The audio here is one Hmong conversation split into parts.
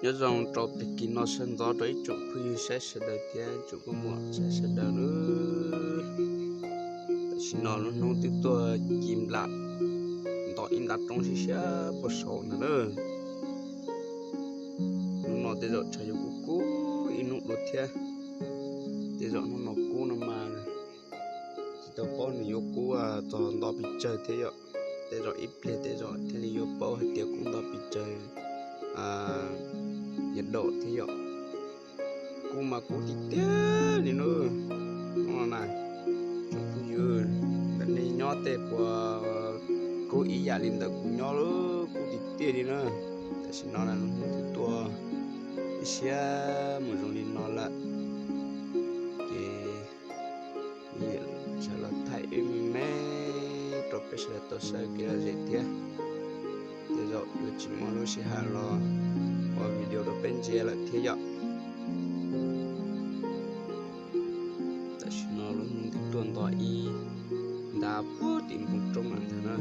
Nyob zoo rau tag kis no sawv ntxov rau ib tsoom phooj ywg saib sawv daws thiab tsoom nkauj muam saib sawv daws nawb. Tam sim no lub hnub twb tuaj ci nplam nto ib nta roob siab siab puag saud ntag na. Hnub no tej zaum tsam yuav kub kub ib hnub dua thiab. Tej zaum hnub no kub no mas tsis tau paub nws yuav kub txog nto pes tsawg thiab yom. Tej zaum ib pliag tej zaum thiaj li yuav paub hais tias kub nto pes tsawg nhiệt độ thiab yom. Kub mas kub tiag tiag li na. Hnub no na, tsoom phooj ywg, ntawm nej nyob tej puas kub ib yam li ntawm kuv nyob lawm, kub tiag tiag li na. Tam sim no na lub hnub twb tuaj ib siab mus zoo li no lawm, ces sawv los thaij ib me me rau peb sawv daws tau saib kev lom zem thiab. Tej zaum yuav tsis muaj lub sij hawm los ua video rau peb ntsia lawm thiab yom. Tam sim no lub hnub twb tuaj nto ib nta puag tim npoo roob lawm ntag na.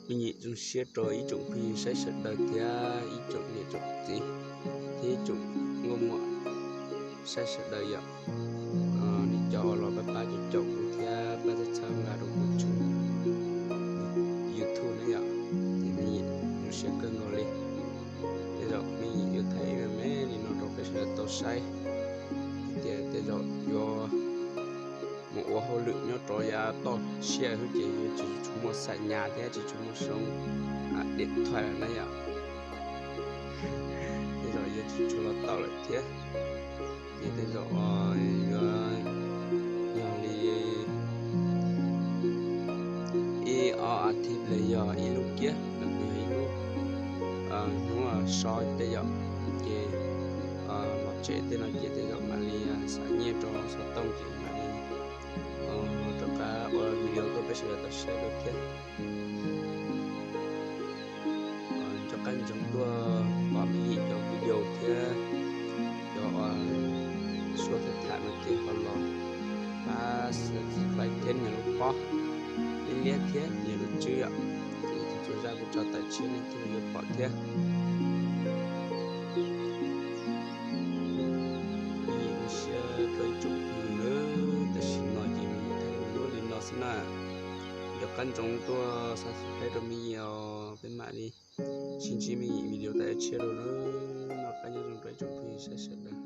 Me nyim zoo siab rau ib tsoom phooj ywg saib sawv daws thiab ib tsoom niam tsoom txiv thiab ib tsoom nkauj muam saib sawv daws yom. Nej cov los pab pab caum caum kuv thiab pab txhawb txhawb nqa rau kuv tshooj YouTube ne yom, ces me nyim zoo siab kawg nkaus li. Tej zaum me nyim yuav thaij ib me me li no rau peb sawv daws tau saib, tias tej zaum yuav mus ua hauj lwm nyob rau yav toj siab xwb ces yuav tsis tshua muaj xam nyas thiab tsis tshua muaj soob, a, diam thais lawm na yom. Tej zaum yuav tsis tshua los tau lawm thiab. Ces tej zaum yuav yog li ib ob a thiv los yog ib lub kiab los yog ib lub hnub so tej yom, ces los tsev tej no ces tej zaum mam li xa nyiaj rau xov tooj ces mam li rov qab ua video tuaj peb sawv daws tau saib dua thiab. Nco qab ntsoov tuaj pom me nyim cov video thiab cov suab tham tham no ces ho los pab subscribe thiab nias lub pob liab liab thiab nias lub tswb yom, ces txhua zaj kuv tso tawm tshiab nej thiaj li yuav pom thiab. Ib siab rau ib tsoom phooj ywg, tam sim no ces me nyim thaij lub li no xwb na. Nco qab ntsoov tuaj subscribe rau me nyim os, peb mam li sib ntsib me nyim video thaij tshiab rau na. Nco qab nyob zoo rau ib tsoom phooj ywg saib sawv daws.